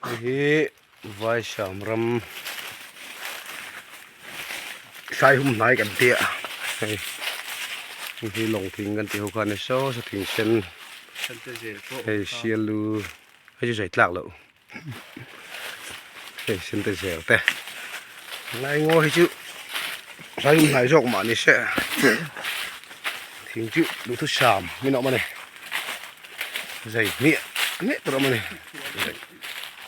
Hei hi Vaisham ram Saihum hnai kan tia hei hei hi lawng thing kan tih ho kha a ni saw saw thing sen hei sial lu hei chu zai tlak loh hei sen te zel te lai ngaw hi chu Saihum hnai zawk mah ni se thing chu duhthusam min awm a ni. Zai hmiah hmiah tur a awm a ni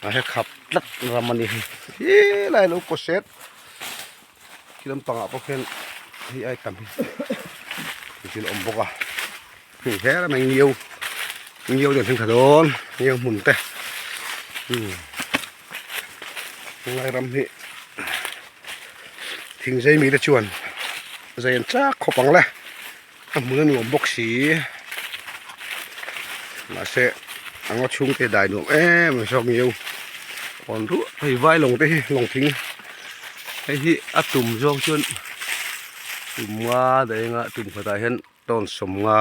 a he khap tlat ram a ni hi helai lo kaw set khi lampangah pawh khian hei ai tam hi thil a awm bawk a hei he lamah hian ngiau ngiau te an thleng thla dawn ngiau hmun te umm helai ram hi thing zai mite chuan zai an chak khawp ang le. A hmun a nuam bawk si mahse a ngaw chhung te dai nuam em em zawk ngiau awn ruah hei vai lawng te hi lawng thing hei hi a tum zawng chuan tum nga daih anga tum khatah hian tawn sawm nga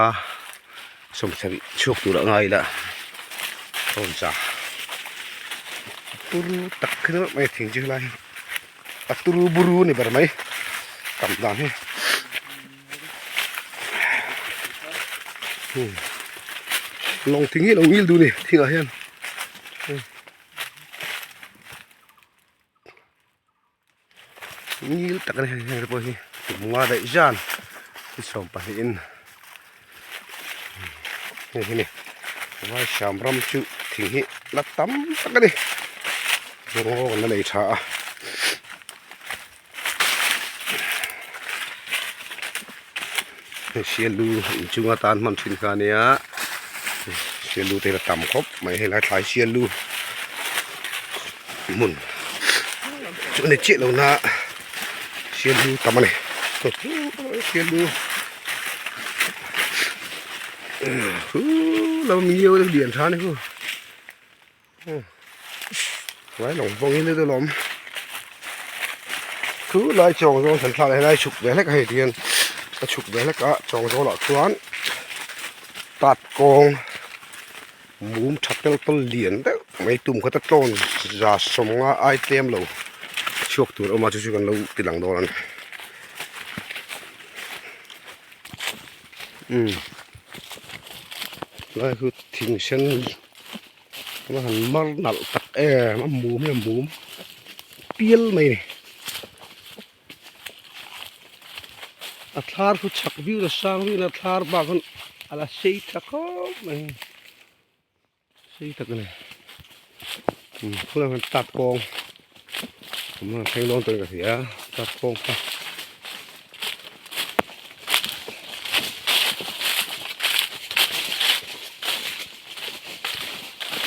sawm sarih chhuak tur a ngai ila tawn za turu tak kher mai thing chu helai hi a turu buru a ni ber mai tam dan hi. Lawng thing hi a lo ngil duh a ni thingah hian ngil tak a ni heng te pawh hi tum nga daih zan ni sawm pahnih in hei hi ni vaisam ram chu thing hi la tam tak a ni ngaw kan la nei tha a. Hei sial lu inchung atan hman thin kha ania sial lu te hi a tam khawp mai hei lai thlai sial lu hmun chu a ni chiah lo na sial lu tam a ni sial lu hu lo mi ngiau lian tha a ni hu. Vai lawng vawng in te lawm chu lai chawng zawl thlan thlak helai chhuk ve hlek a hei tihian a chhuk ve hlek a chawng zawl ah chuan tat kawng mum tha tel tawl lian deuh mai tum khat a tlawn za sawmnga ai tlem lo chhuak tur a awm a chu chu kan lo ti lang dawn a ni umm lai khu thing sen. A han mar nalh tak em a mum hi a mum pial mai a ni a thlar chu chhak viau la sang viau na thlar bak khan a la sei tha khawp mai sei tak a ni khulaiah hian tat kawng a thleng dawn tawhin ka hria tat kawng kha.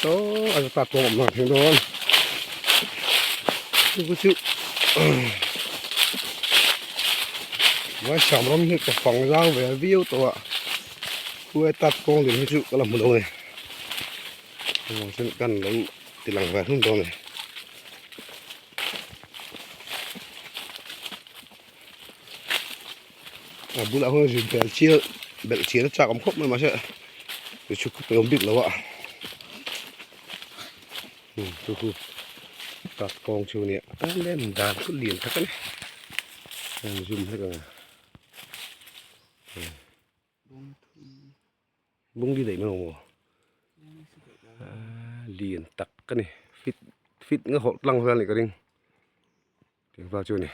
Saw a ta kawng awm thei dawn chu chu vaisam ram hi ka fang zau ve viau tawh a khuai tat kawng din hi chu ka la hmu lo a ni chuan kan lo ti lang ve hlum dawn a ni. A bulah hian zin bel chial belh chial a chak awm khawp mai mahse chu chu ka pe awm bik lo a chu chu tat kawng chu nia a lem dan chu lian tak a ni a in zoom hlek ang bung li daih mai ang maw lian tak a ni fit fit nga hawlh tlang vel a nih ka ring. Tlangval chu a ni.